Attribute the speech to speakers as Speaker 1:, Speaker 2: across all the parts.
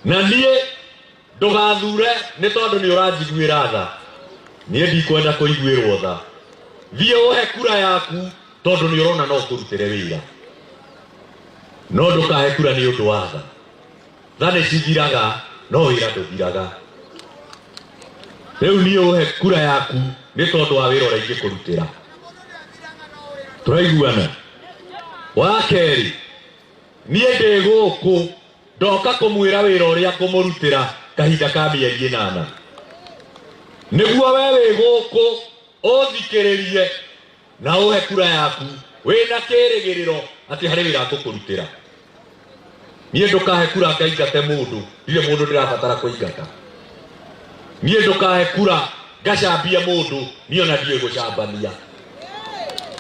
Speaker 1: Na niĩ ndũgathure nĩ tondũ nĩ ũranjiguĩra tha, niĩ ndikwenda kũiguĩrwo tha. Thiĩ ũhe kura yaku tondũ nĩ ũrona no ngũrutĩre wĩra, no ndũkahe kura nĩ ũndũ wa tha. Tha nĩ cithiraga no wĩra ndũthiraga. Rĩu niĩ ũhe kura yaku nĩ tondũ wa wĩra ũrĩa ingĩkũrutĩra. Tũraiguana? Wa kerĩ, niĩ ndĩ gũkũ ndoka kũmwĩra wĩra ũrĩa ngũmũrutĩra kahinda ka mĩeri 8, nĩguo we wĩ gũkũ ũthikĩrĩrie na ũhe kura yaku wĩna kĩrĩgĩrĩro atĩ harĩ wĩra ngũkũrutĩra. Niĩ ndũkahe kura ngaingate mũndũ, ndirĩ mũndũ ndĩrabatara kũingata. Niĩ ndũkahe kura ngacambie mũndũ, niĩ ona ndiũĩ gũcambania.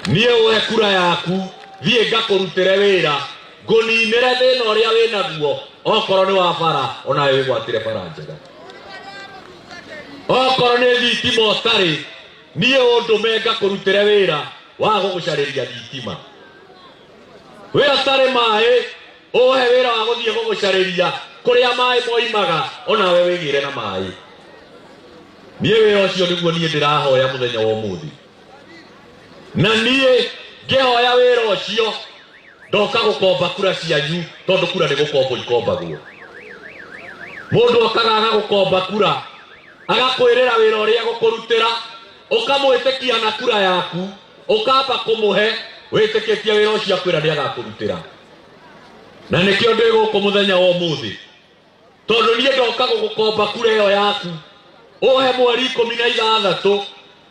Speaker 1: Niĩ ũhe kura yaku thiĩ ngakũrutĩre wĩra, ngũninĩre thĩna ũrĩa wĩ naguo, okorwo nĩ wa bara onawe wĩgwatĩre bara njega, okorwo nĩ thitima ũtarĩ, niĩ ũndũme ngakũrutĩre wĩra wa gũgũcarĩria thitima. We ũtarĩ maĩ, ũhe wĩra wa gũthiĩ gũgũcarĩria kũrĩa maĩ moimaga, onawe wĩgĩre na maĩ. Niĩ wĩra ũcio nĩguo niĩ ndĩrahoya mũthenya wa ũmũthĩ, na niĩ ngĩhoya wĩra ũcio ndoka gũkomba kura cianyu, tondũ kura nĩ gũkombwo ikombagwo. Mũndũ okaga agagũkomba kura, agakwĩrĩra wĩra ũrĩa egũkũrutĩra, ũkamwĩtĩkia na kura yaku, ũkamba kũmũhe wĩtĩkĩtie wĩra ũcio akwĩra nĩ agakũrutĩra. Na nĩkĩo ndĩ gũkũ mũthenya wa ũmũthĩ, tondũ niĩ ndoka gũgũkomba kura ĩyo yaku, ũhe mweri 16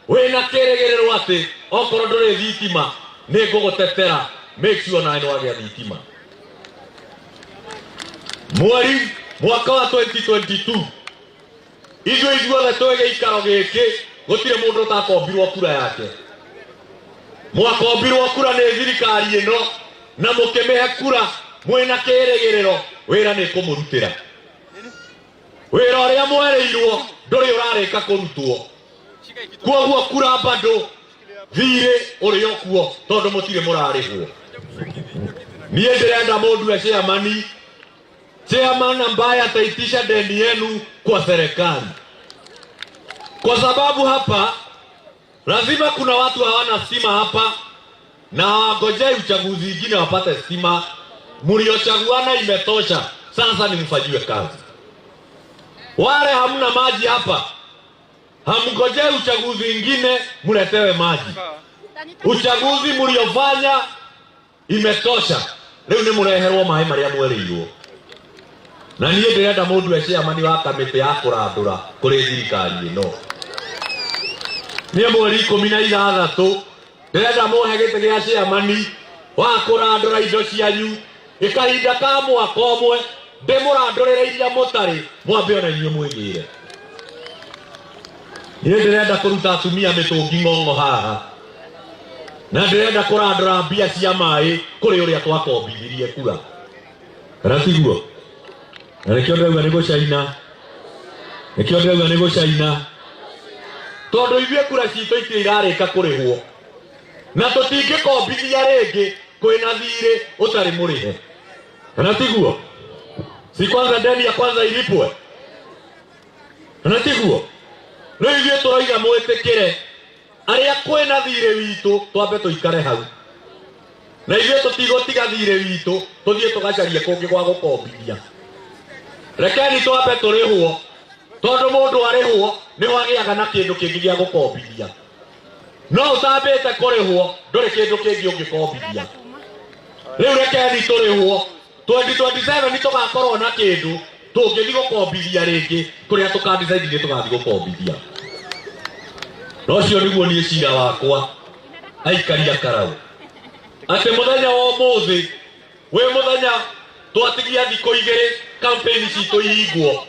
Speaker 1: wĩna kĩrĩgĩrĩro atĩ okorwo ndũrĩ thitima nĩ ngũgũtetera, make sure nawe nĩ wagĩa thitima. Mweri mwaka wa 2022 ithuĩ ithuothe twĩ gĩikaro gĩkĩ gũtirĩ mũndũ ũtakombirwo kura yake. Mwakombirwo kura nĩ thirikari ĩno na mũkĩmĩhe kura mwĩna kĩrĩgĩrĩro wĩra nĩ kũmũrutĩra. Wĩra ũrĩa mwerĩirwo ndũrĩ ũrarĩka kũrutwo, kwoguo kura bado thirĩ ũrĩ o kuo tondũ mũtirĩ mũrarĩhwo. Niĩ ndĩrenda mũndue chairman, chairman ambaye ataitisha deni yenu kwa serikali, kwa sababu hapa lazima kuna watu hawana stima hapa na hawangojei uchaguzi ingine wapate stima. Mliochaguana imetosha, sasa ni mfanyiwe kazi. Wale hamna maji hapa, hamngojei uchaguzi ingine mletewe maji. Uchaguzi mliofanya imetosha, rĩu nĩ mũreherwo maĩ marĩa mwerĩirwo. Na niĩ ndĩrenda mũndue chairman wa kamĩtĩ ya kũrandũra kũrĩ thirikari ĩno. Niĩ mweri 16 ndĩrenda mũhe gĩtĩ gĩa chairman wa kũrandũra indo cianyu ikahinda ka mwaka ũmwe, ndĩmũrandũrĩre iria mũtarĩ, mwambe ona inyuĩ mwĩgĩre. Niĩ ndĩrenda kũruta atumia mĩtũngi ng'ong'o haha, na ndĩrenda kũrandũra mbia cia maĩ kũrĩ ũrĩa twakombithirie kura, kana tiguo? Na nĩkĩo ndĩrauga nĩ gũcaina, nĩkĩo ndĩrauga nĩ gũcaina, tondũ ithuĩ kura citũ itirĩ irarĩka kũrĩhwo, na tũtingĩkombithia rĩngĩ kwĩna thirĩ ũtarĩ mũrĩhe, kana tiguo? Si kwanza deni ya kwanza ilipwe, kana tiguo? Rĩu ithuĩ tũroiga mwĩtĩkĩre arĩa kwĩna thirĩ witũ twambe tũikare hau, na ithuĩ tũtigũtiga thirĩ witũ tũthiĩ tũgacarie kũngĩ gwa gũkombithia. Rekeni twambe tũrĩhwo, tondũ mũndũ arĩhwo nĩho agĩaga na kĩndũ kĩngĩ gĩa gũkombithia. No ũtambĩte kũrĩhwo ndũrĩ kĩndũ kĩngĩ ũngĩkombithia. Rĩu rekeni tũrĩhwo 2027 tũgakorwo na kĩndũ tũngĩthiĩ gũkombithia rĩngĩ kũrĩa tũkandecide nĩ tũgathiĩ gũkombithia. Na ũcio nĩguo niĩ cira wakwa aikaria karau, atĩ mũthenya wa ũmũthĩ wĩ mũthenya twatigia thikũ igĩrĩ campaign citũ ihingwo,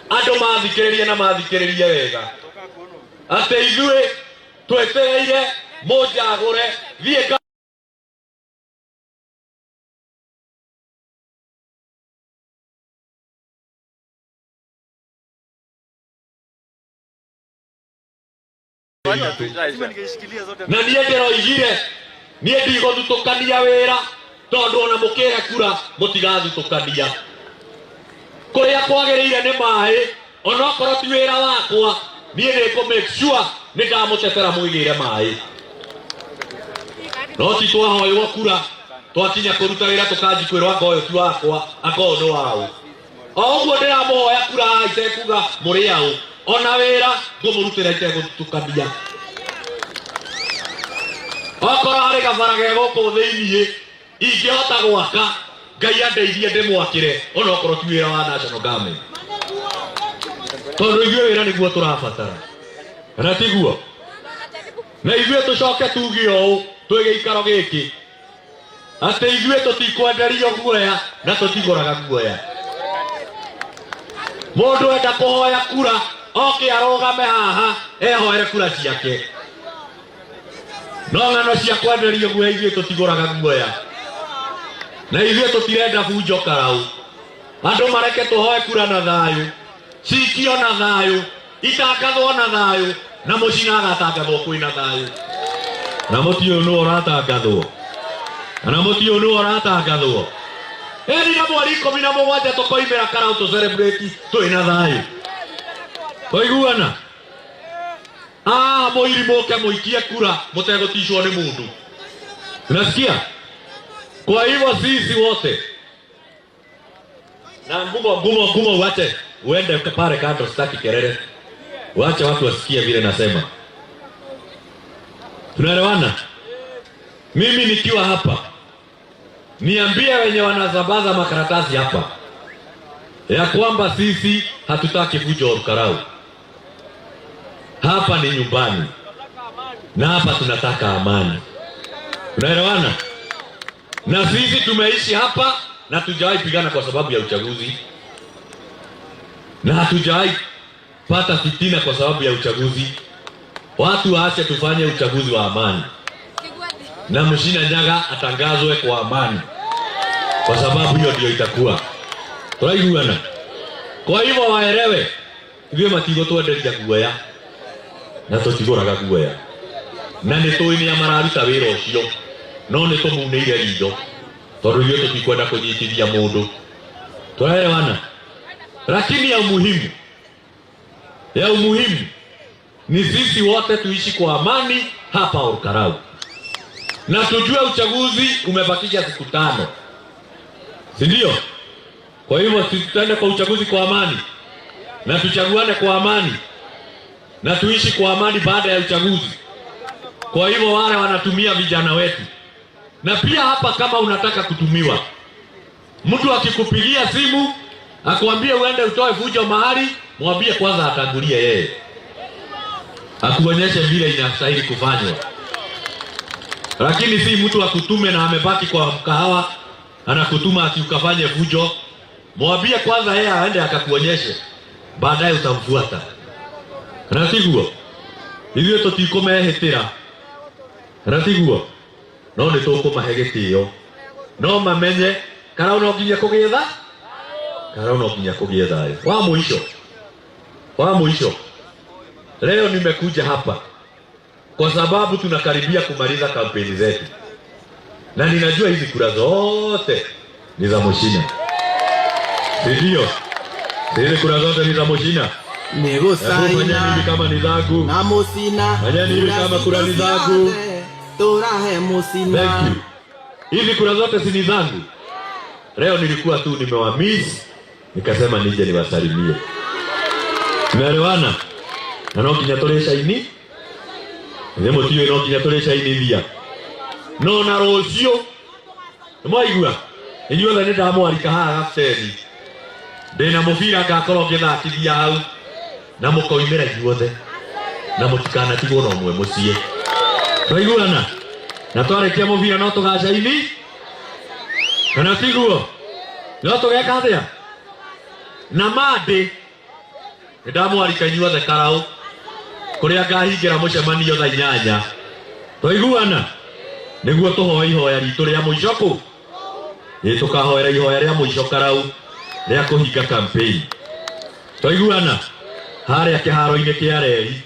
Speaker 1: andũ mathikĩrĩrie na mathikĩrĩrie wega atĩ ithuĩ twetereire mũnjagũre thiĩ. Na niĩ ndĩroigire niĩ ndigũthutũkania wĩra, tondũ ona mũkĩhe kura mũtigathutũkania kũrĩa. Kwagĩrĩire nĩ maĩ, onokorwo ti wĩra wakwa, niĩ nĩ ngũ make sure nĩ ndamũtetera mwĩgĩre maĩ. No ti twahoywo kura twakinya kũruta wĩra tũkanji kwĩrwo anga ũyũ ti wakwa, anga ũyũ nĩ waũ. O ũguo ndĩramũhoya kura haha itekuga mũrĩ aũ, ona wĩra ngũmũrutĩra itegũtukania. Okorwo harĩ gabara ge gũkũ thĩiniĩ ingĩhota gwaka, Ngai andeithie ndĩmwakĩre, onokorwo ti wĩra wa national government, tondũ ithuĩ wĩra nĩguo tũrabatara, na tiguo? Na ithuĩ tũcoke tuge ũũ twĩ gĩikaro gĩkĩ atĩ ithuĩ tũtikwenderio guoya na tũtigũraga guoya. Mũndũ enda kũhoya kura oke arũgame haha ehoere kura ciake, no ng'ano cia kwenderio guoya, ithuĩ tũtigũraga guoya na ithuĩ tũtirenda bunjo karau. Andũ mareke tũhoe kura na thayũ, cikio na thayũ, itangathwo na thayũ, na mũcina agatangathwo kwĩna thayũ. Na mũti ũyũ nĩwe ũratangathwo, na mũti ũyũ nĩwe ũratangathwo ĩni, na mweri 17 tũkoimĩra karau tũ celebrate twĩna thayũ. Twaiguana? Ah, mũiri mũke mũikie kura mũtegũticwo nĩ mũndũ. Unasikia? Kwa hivyo sisi wote na ngumo ngumo ngumo, uache uende pale kando, sitaki kelele, wache watu wasikie vile nasema. Tunaelewana? Mimi nikiwa hapa, niambie wenye wanasambaza makaratasi hapa ya kwamba sisi hatutaki fujo Olkalou. Hapa ni nyumbani na hapa tunataka amani. Tunaelewana? Na sisi tumeishi hapa na hatujawahi pigana kwa sababu ya uchaguzi, na hatujawahi pata fitina kwa sababu ya uchaguzi. Watu waache tufanye uchaguzi wa amani, na Mshina Nyaga atangazwe kwa amani, kwa sababu hiyo ndio itakuwa. Turaiguana? Kwa hivyo waelewe, ithuĩ matigũtwenderia guoya na tũtigũraga guoya, na nĩ tũĩ nĩa mararuta wĩra ũcio, no nĩ tũmunĩire ritho tondũ ithuĩ tũtikwenda kũnyitithia mũndũ. Tũraelewana? Lakini ya umuhimu ni sisi wote tuishi kwa amani hapa Olkalou na tujue uchaguzi umebakisha siku 5, si ndio? Kwa hivyo sisi tutaenda kwa uchaguzi kwa amani na tuchaguane kwa amani na tuishi kwa amani baada ya uchaguzi. Kwa hivyo wale wanatumia vijana wetu, na pia hapa, kama unataka kutumiwa, mtu akikupigia simu akwambie uende utoe fujo mahali, mwambie kwanza atangulie yeye, akuonyeshe vile inastahili kufanywa, lakini si mtu akutume na amebaki kwa mkahawa anakutuma ati ukafanye fujo. Mwambie kwanza yeye aende akakuonyeshe, baadaye utamfuata. Na tiguo? Ithuĩ tũtikũmehĩtĩra, na tiguo? No nĩ tũkũmahe gĩtĩo, no mamenye karau no nginya kũgĩe tha karau no nginya kũgĩe thayũ. Wa mũico, wa mũico, leo nimekuja hapa kwa sababu tunakaribia kumaliza kampeni zetu, na ninajua hizi kura zote ni za Mushina, si ndio? Hizi kura zote ni za Mushina.
Speaker 2: Nĩ
Speaker 1: Hebu fanyeni hivi
Speaker 2: gũcaina
Speaker 1: kama ni zangu.
Speaker 2: Na mũcina.
Speaker 1: Fanyeni hivi kama kura ni zangu.
Speaker 2: Tũrahe mũcina.
Speaker 1: Thank you. Hizi kura zote si ni zangu. Leo nilikuwa tu nimewamiss, nikasema nije niwasalimie. Tunaelewana? Na no nginya tũrĩ caini. Nĩ mũtiũĩ no nginya tũrĩ cainithia. No na rũciũ nĩmwaigua, inyuothe nĩ ndamwarika haha gabuteni, ndĩna mũbira ngakorwo ngĩthakithia hau, na mũkoimĩra inyuothe na mũtikanatigwo na ũmwe mũciĩ. Twaiguana? Na twarĩkia mũbira no tũgacaini, kana tiguo? No tũgeka atĩa? Na mandĩ nĩ ndamwarika inyuothe karau kũrĩa ngahingĩra mũcemanio thaa 8. Twaiguana? Nĩguo tũhoe ihoya ritũ rĩa mũico kũ ĩ tũkahoera ihoya rĩa mũico karau rĩa kũhinga campaign. Twaiguana? Harĩa kĩharo-inĩ kĩa reri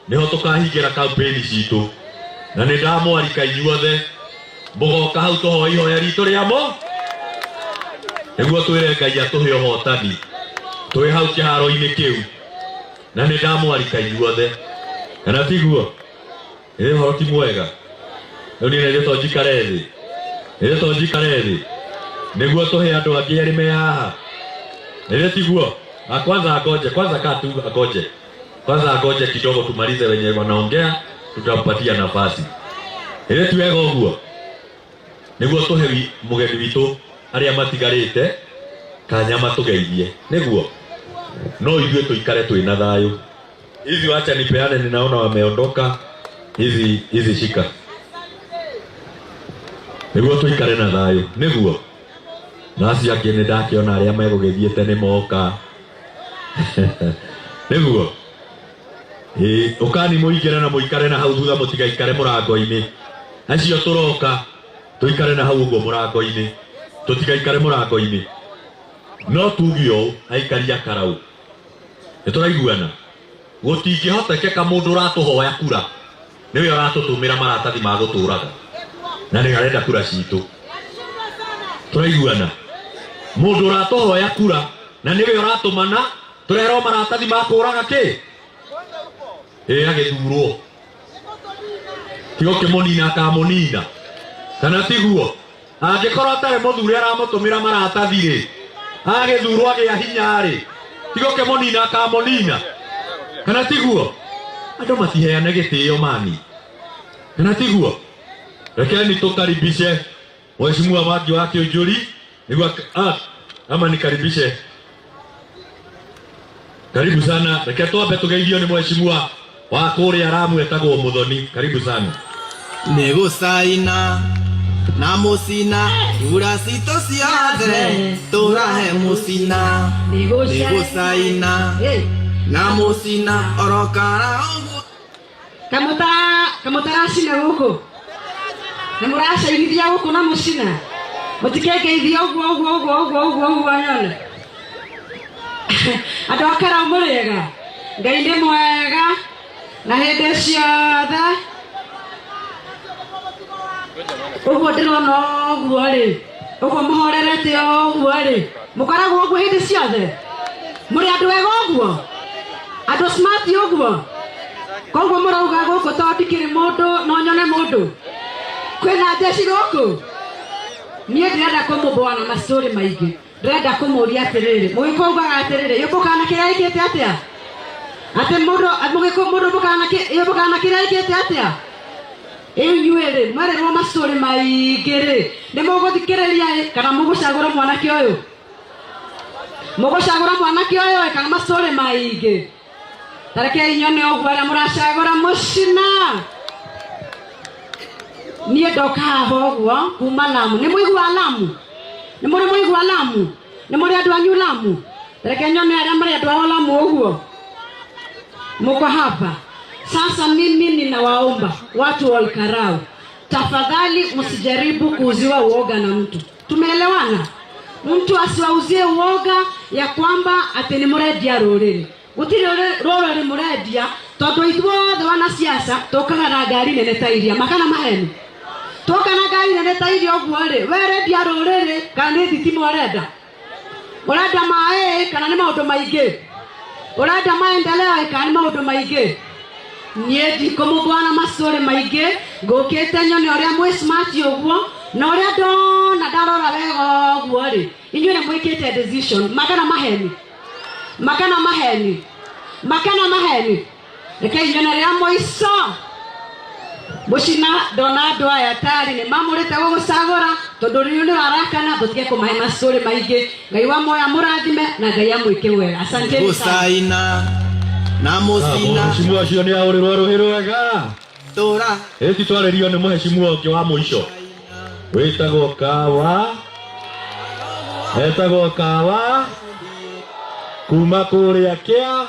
Speaker 1: nĩho tũkahingĩra campaign citũ, na nĩ ndamwarika inyuothe mũgoka hau tũhoe ihoya ritũ rĩa mo nĩguo twĩre Ngai atũhe ũhotani. Twĩ hau kĩharo-inĩ kĩu na nĩ ndamwarika inyuothe, kana tiguo? Ĩ ũhoro ti mwega? Rĩu niĩ nĩ to njikare thĩ, nĩ to njikare thĩ nĩguo tũhe andũ angĩ erĩ me haha, nĩ tiguo? Ah, kwanza agoje, kwanza kaa tu agoje, kwanza agoje kidogo tumalize wenye wanaongea, tutampatia nafasi. Ĩrĩ ti wega ũguo? Nĩguo tũhe mũgeni witũ arĩa matigarĩte kanya matũgeithie, nĩguo no ithuĩ tũikare twĩna thayũ. Hizi wacha nipeane, ninaona wameondoka. Hizi hizi shika, nĩguo tũikare na thayũ, nĩguo na acio angĩ nĩ ndakĩona arĩa megũgĩthiĩte nĩ moka, nĩguo. Ĩĩ, ũkani mũingĩre na mũikare na hau thutha, mũtigaikare mũrango-inĩ. Acio tũroka tũikare na hau ũguo mũrango-inĩ, tũtigaikare mũrango-inĩ. No tuge ũũ, aikari a Karau, nĩ tũraiguana? Gũtingĩhotekeka mũndũ ũratũhoya kura nĩwe ũratũtũmĩra maratathi ma gũtũraga na nĩ arenda kura citũ. Tũraiguana? Mũndũ ũratũhoya kura na nĩwe ũratũmana tũrerwo maratathi ma kũraga kĩ ĩ agĩthurwo, tiga ũkĩmũnina akamũnina, kana tiguo? Angĩkorwo atarĩ mũthure aramũtũmĩra maratathi rĩ, agĩthurwo agĩa hinya rĩ, tiga ũkĩmũnina akamũnina, kana tiguo? Andũ matiheane gĩtĩo mani, kana tiguo? Rekeni tũkaribishe Mheshimiwa Mwangi wa Kĩũnjũri nĩguo ama nikaribishe. Karibu sana. Reke twambe tũgeithio nĩ mheshimiwa wa kũrĩa Ramu etagwo Muthoni. Karibu sana.
Speaker 2: Nĩ gũcaina na mũcina kura citũ ciothe tũrahe mũcina. Nĩ gũcaina na mũcina orokara ũguo.
Speaker 3: Kamũtaracina gũkũ nĩ mũracainithia gũkũ na mũcina mũtikengeithia ũguo ũguo ũguo ũguo ũguo ũguo nyone andũ a Karau mũrĩega. Ngai nĩ mwega na hĩndĩ ciothe. Ũguo ndĩrona ũguo rĩ, ũguo mũhorerete ũguo rĩ, mũkoragwo ũguo hĩndĩ ciothe? Mũrĩ andũ ega ũguo, andũ smart ũguo? Koguo mũrauga gũkũ to ndikĩrĩ mũndũ no nyone mũndũ kwĩna njeci gũkũ. Niĩ ndĩrenda kũmũboa na macũrĩ maingĩ. Ndĩrenda kũmũria atĩrĩrĩ, mũgĩkũyũ ugaga atĩrĩrĩ, yũmbũkaga na kĩrĩa ĩkĩte atĩa? Atĩ mũndũ mũgĩkũyũ mũndũ ũmbũkaga na yũmbũkaga na kĩrĩa ĩkĩte atĩa? Inyuĩ rĩ, mwerĩrwo macũrĩ maingĩ rĩ, nĩ mũgũthikĩrĩria ĩ kana mũgũcagũra mwanake ũyũ? Mũgũcagũra mwanake ũyũ ĩ kana macũrĩ maingĩ? Tarekei nyone ũguo arĩa mũracagũra mũcina. Niĩ ndoka haha ũguo kuma Lamu. Nĩ mũigua Lamu? Nĩ mũrĩ mũigua Lamu? Nĩ mũrĩ andũ anyu Lamu? Reke nyone arĩa marĩ andũ ao Lamu ũguo. Muko hapa sasa. Mimi ninawaomba watu wa Olkarau, tafadhali msijaribu kuuziwa uoga na mtu. Tumeelewana? Mtu asiwauzie uoga ya kwamba atĩ nĩ mũrendia rũrĩrĩ. Gũtirĩ rũrĩrĩ mũrendia, tondũ ithuothe wanasiasa tũkaga na ngari nene ta iria makana maheni. Twoka na ngari nene ta iria ũguo rĩ, we ũrendia rũrĩrĩ kana nĩ thitima ũrenda? Ũrenda maĩ kana nĩ maũndũ maingĩ? Ũrenda maendeleo kana nĩ maũndũ maingĩ? Niĩ ndikũmũboa na macũrĩ maingĩ. Ngũkĩte nyone ũrĩa mwĩ smart ũguo, na ũrĩa ndona ndarora wega ũguo rĩ, inyuĩ nĩ mwĩkĩte decision. Makana maheni, makana maheni, makana maheni. Rekei nyone rĩa mũico mũcina. Ndona andũ aya tayari nĩ mamũrĩte gũgũcagũra, tondũ rĩu nĩ warakana. Tũtige kũmahe macũrĩ maingĩ. Ngai wa moya mũrathime na Ngai amwĩke wega. Asanteni sana.
Speaker 2: Gũcaina na mũcina.
Speaker 1: Mheshimiwa ũcio nĩ ahũrĩrwo rũhĩ rwega.
Speaker 2: Tũra
Speaker 1: Ĩti twarĩrio nĩ mũheshimiwa ũngĩ wa mũico wĩtagwo Kawa, etagwo Kawa kuma kũrĩa kĩa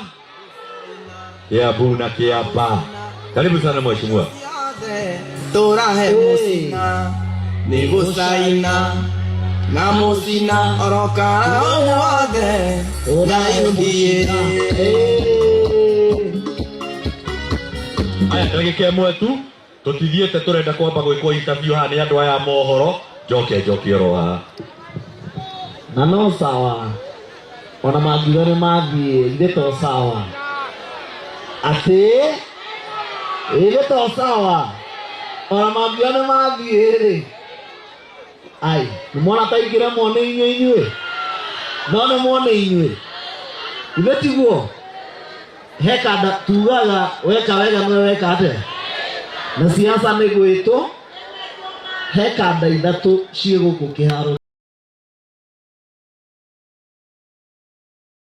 Speaker 1: Kiambu na Kĩamba. Karibu sana mheshimiwa.
Speaker 2: Ciothe tũrahe mũcina. Nĩ gũcaina na mũcina orokara wothe na UDA.
Speaker 1: Aya, ndagĩka ĩmwe tu, tũtithiĩte, tũrenda kwamba gwĩkwo interview haha nĩ andũ aya a mohoro, njoke njoke oro haha.
Speaker 4: Na no sawa. Ona mangiuga nĩ mathiĩ, ithe to sawa. Atĩ ithe to sawa, ona mangiuga nĩ mathiĩ rĩ, ai nĩ mwana ta ingĩremwo nĩ inyuĩ, inyuĩ no nĩ mwone inyuĩ, ithe tiguo he kanda tugaga weka wega nĩwe weka atĩa na siasa nĩ gwĩtwo. He kanda ithatũ ciĩ gũkũ kĩharo.